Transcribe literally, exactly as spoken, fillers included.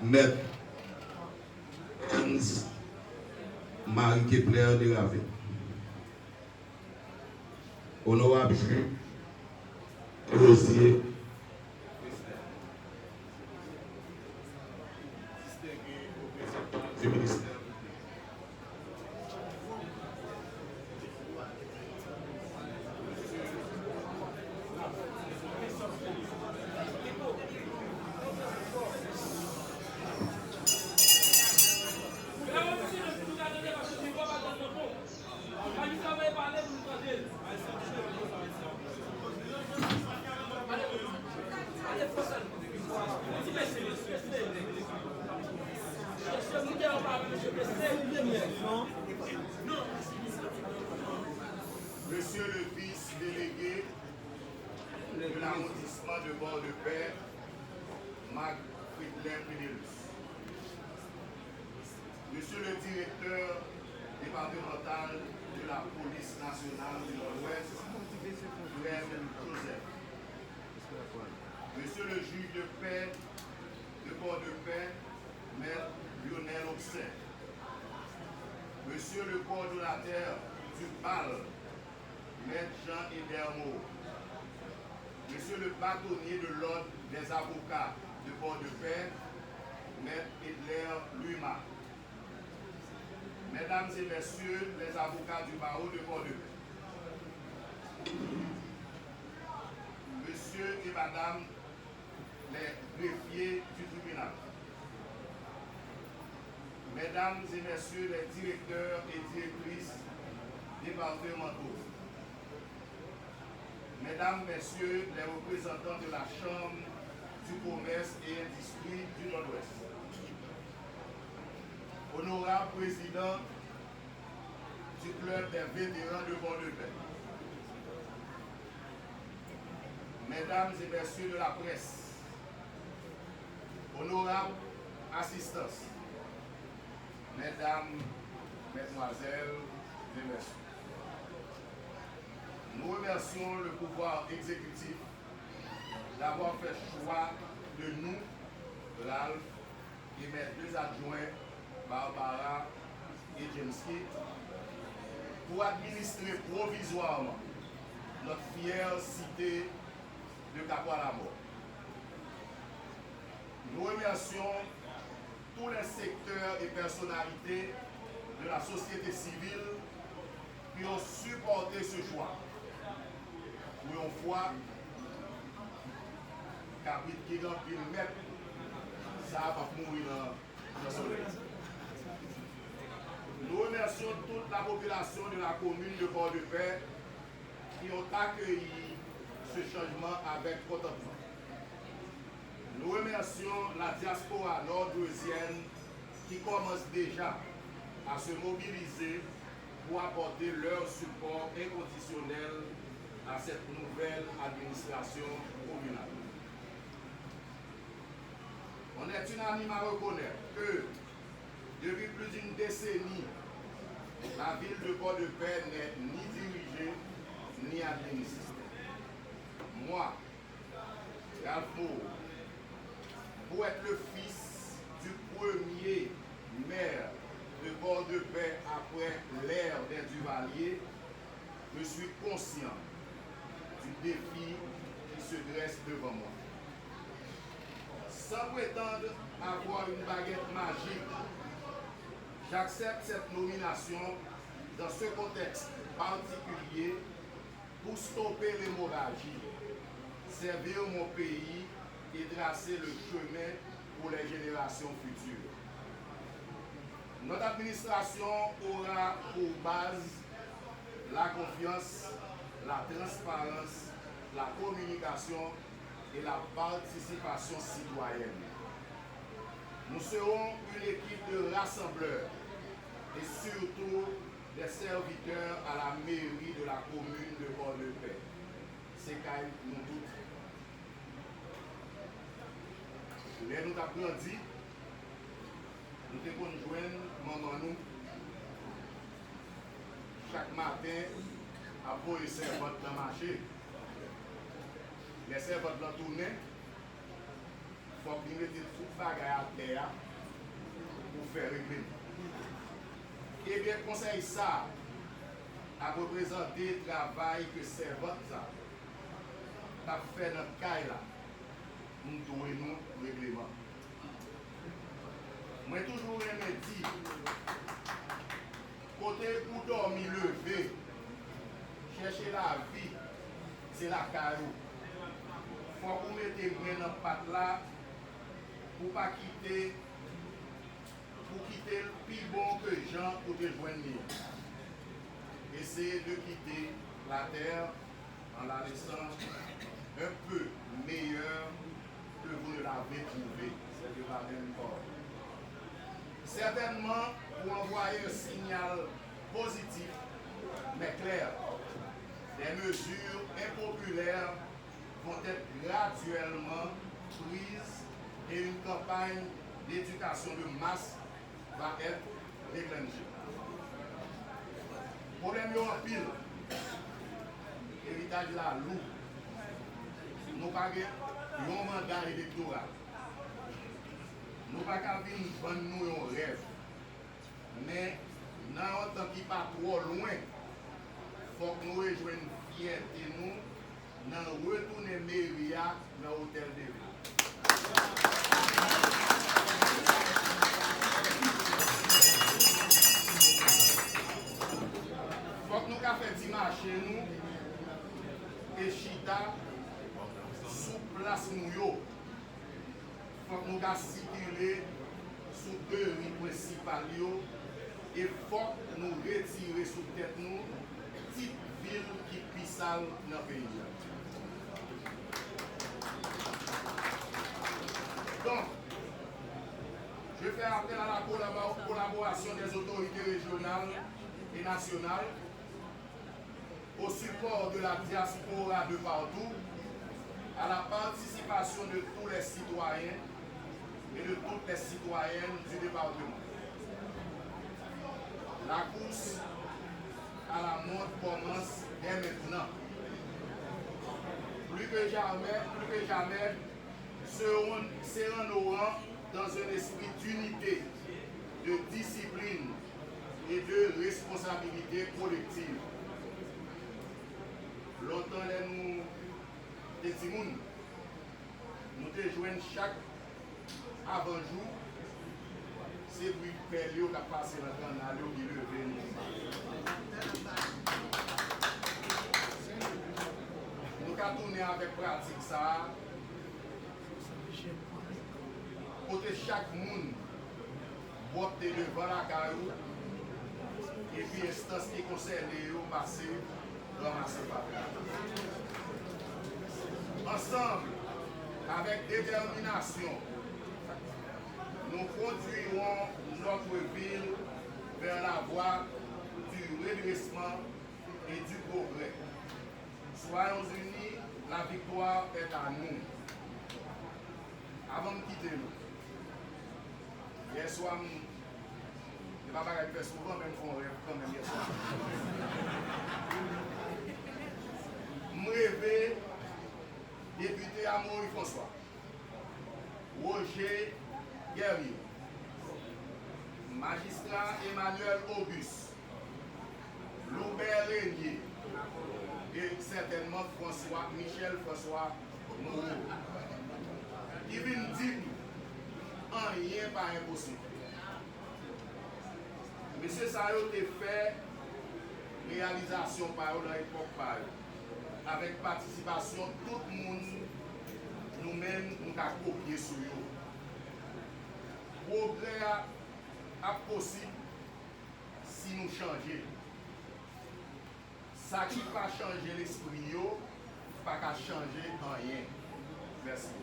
Mèt Ernst Marie Kepler Desravin. Onorab Jules Rosier, distingué reprezantan du ministère public. Monsieur le vice-délégué de l'arrondissement de Port-de-Paix, Marc Fridlin Prédélus. Monsieur le directeur départemental de la police nationale du Nord-Ouest, Fred Joseph. Monsieur le juge de paix de Port-de-Paix, Maître Lionel Obstin. Monsieur le coordonnateur du bal, Maître Jean Eber Moreau. Monsieur le bâtonnier de l'ordre des avocats de Port-de-Paix, Maître Edler Luyma. Mesdames et messieurs les avocats du barreau de Port-de-Paix. Messieurs et Madame les greffiers du tribunal. Mesdames et messieurs les directeurs et directrices départementaux. Mesdames, Messieurs les représentants de la Chambre du commerce et industrie du Nord-Ouest. Honorable Président du Club des vétérans de Port-de-Paix. Mesdames et Messieurs de la presse, honorable assistance, Mesdames, Mesdemoiselles et Messieurs, nous remercions le pouvoir exécutif d'avoir fait choix de nous, Ralph et mes deux adjoints, Barbara et James Kidd, pour administrer provisoirement notre fière cité de Capois-la-Mort. Nous remercions tous les secteurs et personnalités de la société civile qui ont supporté ce choix. Pou yon fwa, kabrit ki gen anpil mèt, sa a p ap mouri nan, nan solèy. Nous remercions toute la population de la commune de Port-de-Paix qui ont accueilli ce changement avec contentement. Nous remercions la diaspora nord-ouésienne qui commence déjà à se mobiliser pour apporter leur support inconditionnel à cette nouvelle administration communale. On est unanime à reconnaître que, depuis plus d'une décennie, la ville de Port-de-Paix n'est ni dirigée ni administrée. Moi, Ralph Moreau, pour être le fils du premier maire de Port-de-Paix après l'ère des Duvalier, je suis conscient du défi qui se dresse devant moi. Sans prétendre avoir une baguette magique, j'accepte cette nomination dans ce contexte particulier pour stopper l'hémorragie, servir mon pays et tracer le chemin pour les générations futures. Notre administration aura pour base la confiance, la transparence, la communication et la participation citoyenne. Nous serons une équipe de rassembleurs et surtout des serviteurs à la mairie de la commune de Port-de-Paix. Se kay nou tout. Lè nou t ap grandi, nou te konn jwenn manman nou chak maten ap voye sèvant lan mache. Lè sèvant lan tounen, Fòk li mete tout bagay atè a pou fè regleman. Ebyen, konsèy sa a ap reprezante travay ke sèvant sa a t ap fè nan kay la. M dwe nou regleman. Mwen toujou renmen di, kote ou dòmi leve, chèche lavi, se lakay ou. Fòk ou mete grenn nan pat la pou pa kite, pou kite l pi bon ke jan ou te jwenn li an. Essayez de quitter la terre en la laissant un peu meilleure que vous ne l'avez trouvée. C'est le baptême corps. Certainement, pour envoyer un signal positif, mais clair, des mesures impopulaires vont être graduellement prises et une campagne d'éducation de masse va être déclenchée. Pwoblèm yo anpil. Eritaj la lou. Nou pa gen yon manda elektoral. Nou pa ka vin vann nou yon rèv. Men, nan yon tan ki pa twò lwen, fòk nou rejwenn fyète nou nan retounen meri a nan Otèl de Vil. Fòk nou ka fè ti mache nou e chita sou plas nou yo. Fòk nou ka sikile sou de ri prensipal yo e fòk nou retire sou tèt nou tit vil ki pi sal nan peyi a. Donc, je fais appel à la collabo- collaboration des autorités régionales et nationales, au support de la diaspora de partout, à la participation de tous les citoyens et de toutes les citoyennes du département. La course à la montre commence dès maintenant. Plus que jamais, plus que jamais, serons, serrons nos rangs dans un esprit d'unité, de discipline et de responsabilité collective. Lontan, lè nou te timoun, nou te jwenn chak avan jou, se bri pèl yo k ap pase nan kannal yo ki leve nou. Nou ka tounen avèk pratik sa a, kote chak moun pwòpte devan lakay ou, epi enstans ki konsène yo pase ranmase fatra. Ansanm, avec détermination, nous conduirons notre ville vers la voie du redressement et du progrès. Soyons unis, la victoire est à nous. Avan m kite nou, yè swa m, se pa bagay m fè souvan, men m fè yon rèv kanmenm yè swa. M reve depite Amaury François, Roger Guerrier, majistra Emmanuel Auguste, Loubert Régnier e sètènman François, Michel François Moreau, ki vin di nou anyen pa enposib. Mesye sa yo te fè reyalizasyon pa yo nan epòk pa yo, avèk patisipasyon tout moun nou menm nou ka kopye sou yo. Pwogrè a ap posib si nou chanje. Sa ki pa chanje lespri yo pa ka chanje anyen. Mèsi.